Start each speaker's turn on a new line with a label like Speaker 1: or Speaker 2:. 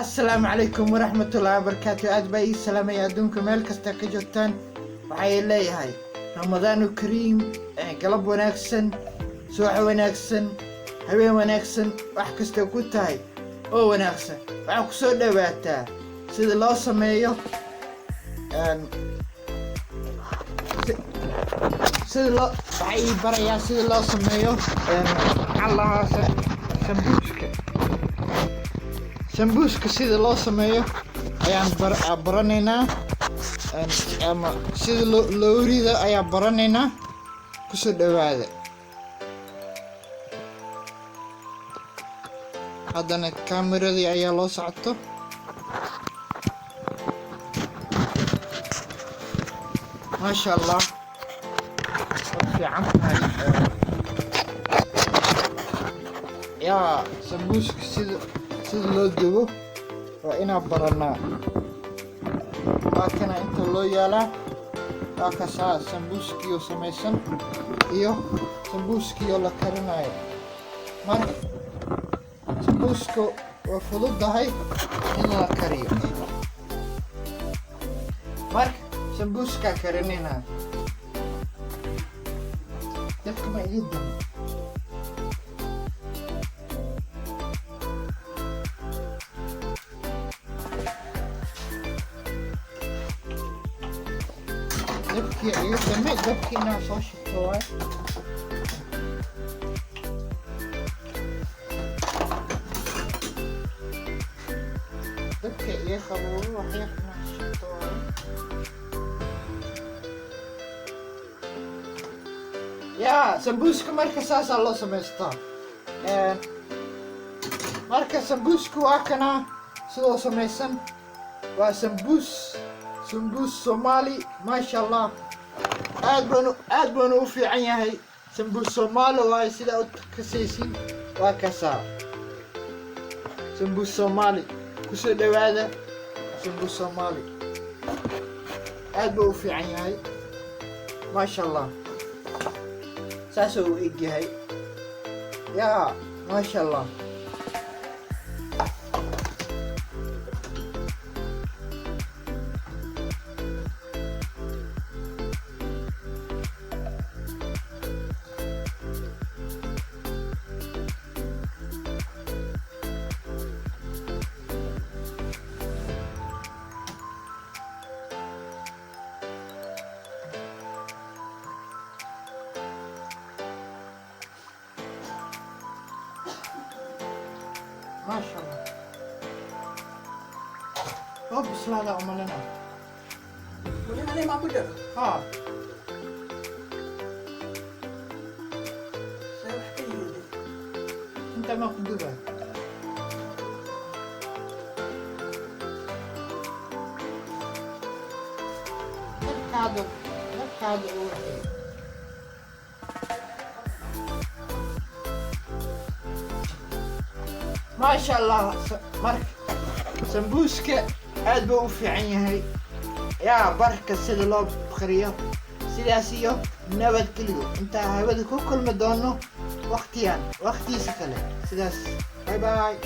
Speaker 1: Asalaamu calaykum waraxmatullaahi wabarakaatu. Aad baa ii salaamaya adduunka meel kasta ka joogtaan. Waxay leeyahay Ramadaanu kariim, galab wanaagsan, subax wanaagsan, habeen wanaagsan, wax kasta ku tahay oo wanaagsan. Waxaa ku soo dhowaataa sida loo sameeyo sida loo waxaa ii barayaa sida loo sameeyo maxaa la lahaa sambuuska. Sambuuska sida loo sameeyo ayaan baranaynaa, ama sida loo rido ayaan baranaynaa. Kusoo dhawaada. Haddana kaameradii ayaa loo socoto. Maasha Allah, waad fiican tahay. Yaa sambuuska sida loo dubo waa inaan baranaa. Waa kana inta loo yaalaa, waa kasaa sambuuskiyo samaysan iyo sambuuskiyo la karinayo. Marka sambuuska waa fududahay in la kariyo. Marka sambuuskaa karinayna. Dabka ma iga damo? Dabkii iga dame. Dabkii inaa soo shito waay. Dabka iga qaboobo wax yar, inaa shito waay. Yaa sambuuska marka saasaa loo samaystaa. Marka sambuuska waa kana sidoo samaysan. Waa sambuus, sambuus Soomaali. Maasha Allah, aad baanu u fiican yahay. Sambuus Soomaali waaye, sidaa u kasaysin. Waa kasaa sambuus Soomaali. Kusoo dhawaada sambuus Soomaali. Aad buu u fiican yahay, maasha Allah. Saasuu u eg yahay. Yaa maasha Allah. Maasha Allah, waa bislaada umalina.
Speaker 2: Weli ani maa ku jiro?
Speaker 1: Ha.
Speaker 2: See wax ka yimid?
Speaker 1: Inta maa ku dubaa. Dabkaada u waxay. Maasha Allah. Marka sambuuska aad buu u fiican yahay. Yaa barka sida loo kariyo. Sidaas iyo nabadgelyo. Intaa hawada ku kulmi doono waqtiyan waqtiisa kale, sidaas, bye bye.